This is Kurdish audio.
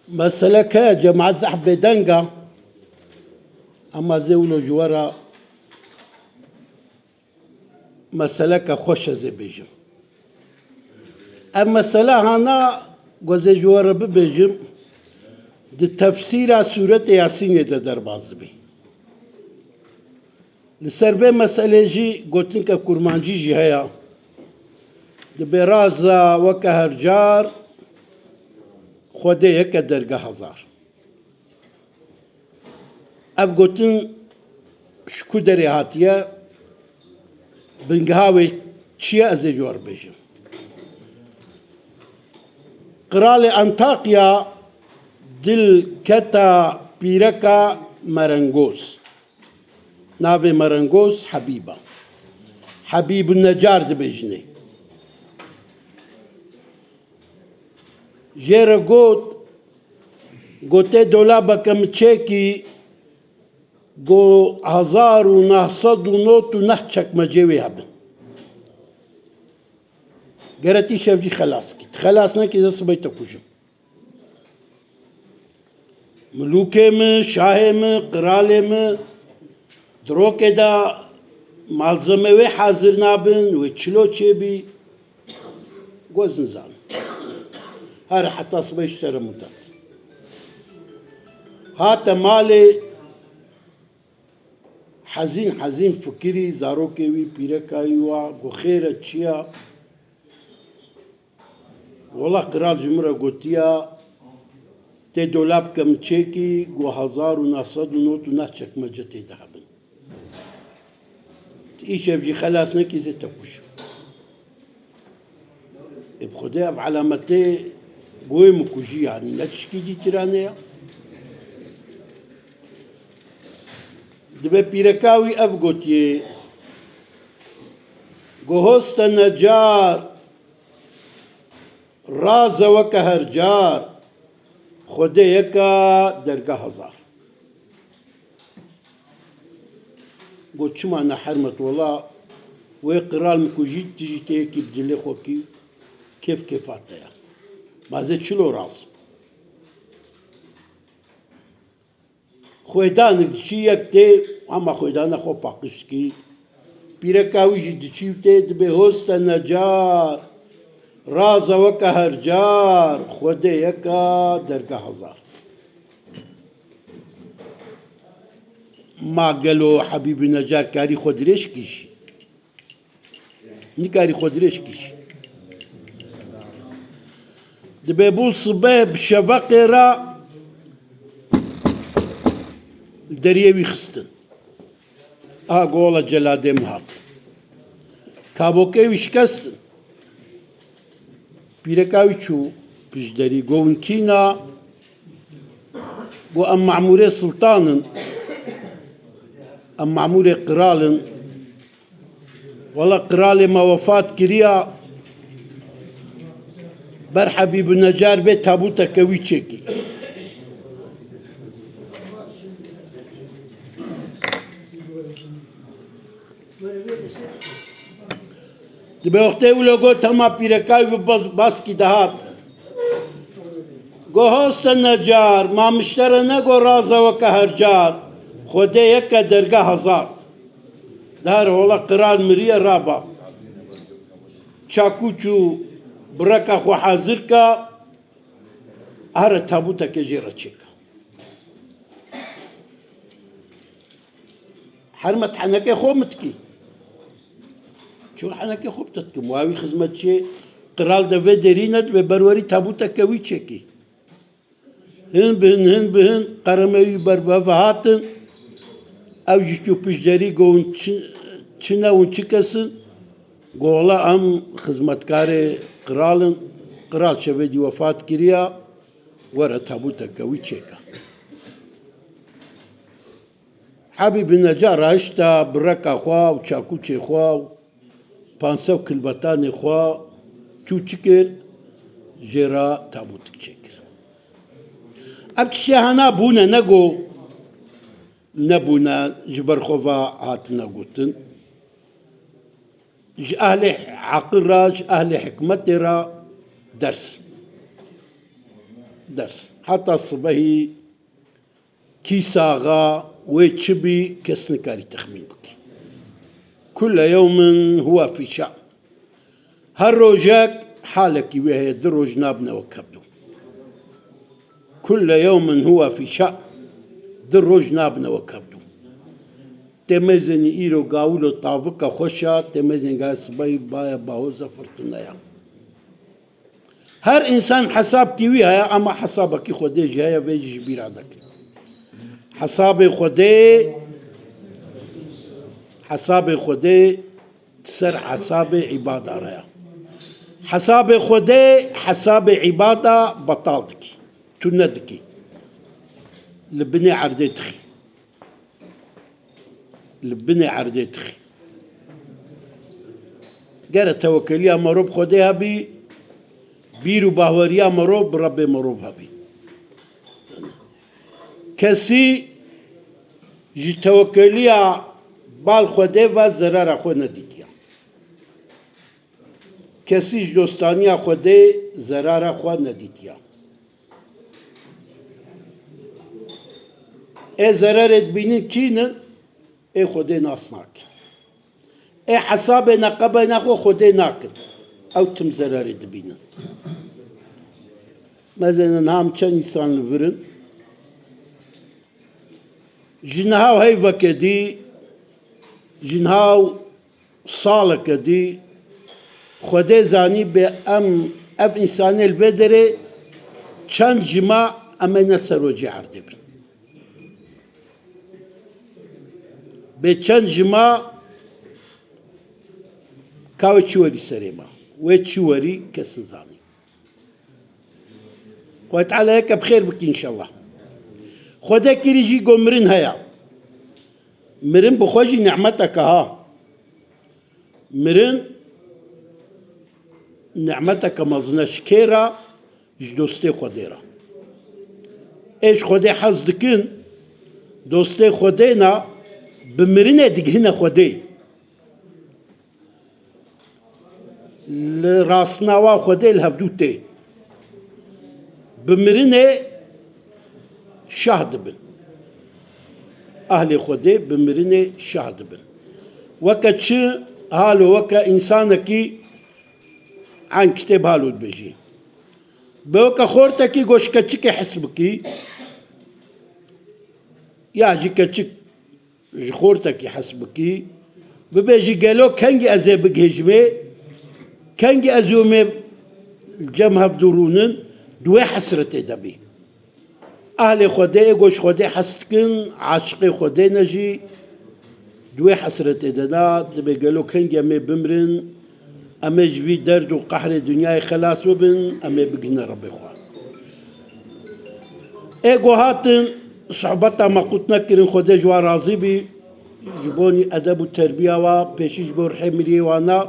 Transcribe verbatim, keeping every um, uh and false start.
Meseleke cemaet zehf bêdeng e, ema zê wilo ji we re meseleke xweş ez ê bêjim. Ev mesele hana ku ez ê ji we re bibêjim, di tefsîra sûretê Yasînê de derbas dibî. Li ser vê meselê jî gotinke kurmancî jî heye. Dibê raza weke her car, Xwedê yeke derga hezar. Ev gotin ji ku derê hatiye, bingeha wê çi ye, ez ê ji we re bêjim. Qiralê Antakya dil keta pîreka Merengoz. Navê Merengoz Hebîb e. Hebîbun Necar dibêjinê. Jê re got, gotê dolabeke min çêkî, got hezar û neh sed û nod û neh çekmecê wê hebin. Gere tî şev jî xelas kî. Tu xelas nekî, ez sibê te kujim. Milûkê min, şahê min, qiralê min, di rokê de malzeme wê hazir nabin, wê çilo çêbî, goz nizanim. Her heta sibê ji te re mudet. Hate malê, hezîn hezîn fikirî, zarokê wî, pîreka wî wa, got xêr e, çi ye? Wela qiral ji min re gotiya, tê dolabke min çêkî, got hezar û neh sed û nod û neh çekmece tê de hebin. Tu îşev jî xelas nekî, zê te kujim. Ê bi Xwedê ev elametê goyê min kujî, yanî ne tişkî dîtirane ya. Dibê pîreka wî ev gotiye, got hoste Necar, raze weke her car, Xwedê yeka derga hezar. Got çima ne hermet, wela wê qiral min kujî, tu jî tê yekî bi dilê xwe kî, kêf kêfa te ya. Ma zê çilo raz. Xwêdanik diçî yek tê, hema xwêdana xwe paqij dikî. Pîreka wî jî diçî û tê dibê hoste Necar, raze weke her car, Xwedê yeka derga hezar. Ma gelo Hebîbî Necar karî xwe dirêj kî jî? Nikarî xwe dirêj kî jî. Dibê bû sibe bi şeveqê re li deriyê wî xistin. Aha gola celadê min hat. Kabokê wî şikestin. Pîreka wî çû piştderî, got hûn kî ne? Got em memûrê siltan in, em memûrê qiral in. Wela qiralê me wefat kiriya, ber Hebîbûnecar bê tabûteke wî çêkî. Dibê wextê wilo got hema pîreka wî bi bas-, baskî dihat. Got hoste Necar, ma min ji te re negot raze weke her car, Xwedê yeke derga hezar. Dihar hola qiral miriye raba. Çakû çû bireka xwe hazir ka, here tabûteke jê re çêka. Hermet henekê xwe min dikî. Çûn henekê xwe bi te dikim. Wa wî xizmetçiyê qiral de vê derî ne, dibê berwerî tabûteke wî çêkî. Hin bi hin, hin bi hin, qeremê wî ber bi hev hatin. Ew jî çû piştderî, got hûn çi, çi ne, hûn çi kes in? Got wela em xizmetkarê qiral in. Qiral şevê dî wefat kiriya. Were tabûteke wî çêka. Hebîbî Necar rahişta bireka xwe û çakûçê xwe û pansew kilbetanê xwe çû çi kir? Jê re tabûtik çêkir. Ev tiştê hena bûne, nego nebûne, ji ber xwe ve hatine gotin. Ji ehlê aqil re, ji ehlê hikmetê re ders. ders. Heta sibehî kî saxa wê çi bî, kes nikarî texmîn bikî. Kulle yewmin huwa fî şe'n. Her rojek halekî wê heye, di roj nabine wek hevdû. Kulle yewmin huwa fî şe'n. Di roj nabine wek hevdû. Tê mezenî îro gawilo tavika xweş a, tê mezenî gaya sibehî baya bahoza firtûneya. Her însan hesabkî wî heye, ama hesabekî Xwedê jî heye, vê jî ji bîra nekin. Hesabê Xwedê, hesabê Xwedê ser hesabê îbada re ye. Hesabê Xwedê hesabê îbada betal dikî. Tu nedikî. Li binê erdê dixî. Li binê erdê dixî. Gere tewekeliya mero bi Xwedê hebî, bîr û bahweriya mero bi Rebbê merov hebî. Kesî ji tewekeliya bal Xwedê ve zerara xwe nedîtiya. Kesî ji dostaniya Xwedê zerara xwe nedîtiya. Ê zererê dibînin kî nin? Ê Xwedê nas nakin. Ê hesabê neqebeyna xwe Xwedê nakin. Ew tim zererê dibînin. Mezelên niha em çend însan li vir in? Ji niha û heyveke dî, ji niha û saleke dî Xwedê zanî bê em ev însanê li vê derê çend jima em ê ne ser wecê erdê bin. Bê çend jima ka wê çi werî serê me. Wê çi werî kes nizanî. Xwedê Teala yeke bi xêr bikî înşallah. Xwedê kirî jî go mirin heye. Mirin bi xwe jî nîmeteke ha. Mirin nîmeteke mezin e ji kê re? Ji dostê Xwedê re. Ê ji Xwedê hez dikin, dostê Xwedê ne, bi mirinê digihine Xwedê. Li rastnawa Xwedê li hevdû tê. Bi mirinê şah dibin. Ahlê Xwedê bi mirinê şah dibin. Weke çi halo, weke însanekî an kitêb halo dibêjî. Bi weke xortekî go ji keçikê hes bikî, ya jî keçik ji xortekî hes bikî, bibêjî gelo kengî ez ê bigihêjimê, kengî ez û me li cem hevdû rûnin, di wê hesretê de bî. Ahlê Xwedê ê go ji Xwedê hes dikin, aşiqê Xwedê ne jî di wê hesretê de ne, dibê gelo kengî em ê bimrin, em ê ji vî derd û qehrê dinyayê xelas bibin, em ê bigihine Rebbê xwe. Ê ku hatin, sohbeta me qut nekirin, Xwedê ji wan razî bî, ji bonî edeb û terbiya wa, pêşî ji bo rihê miriyê wana,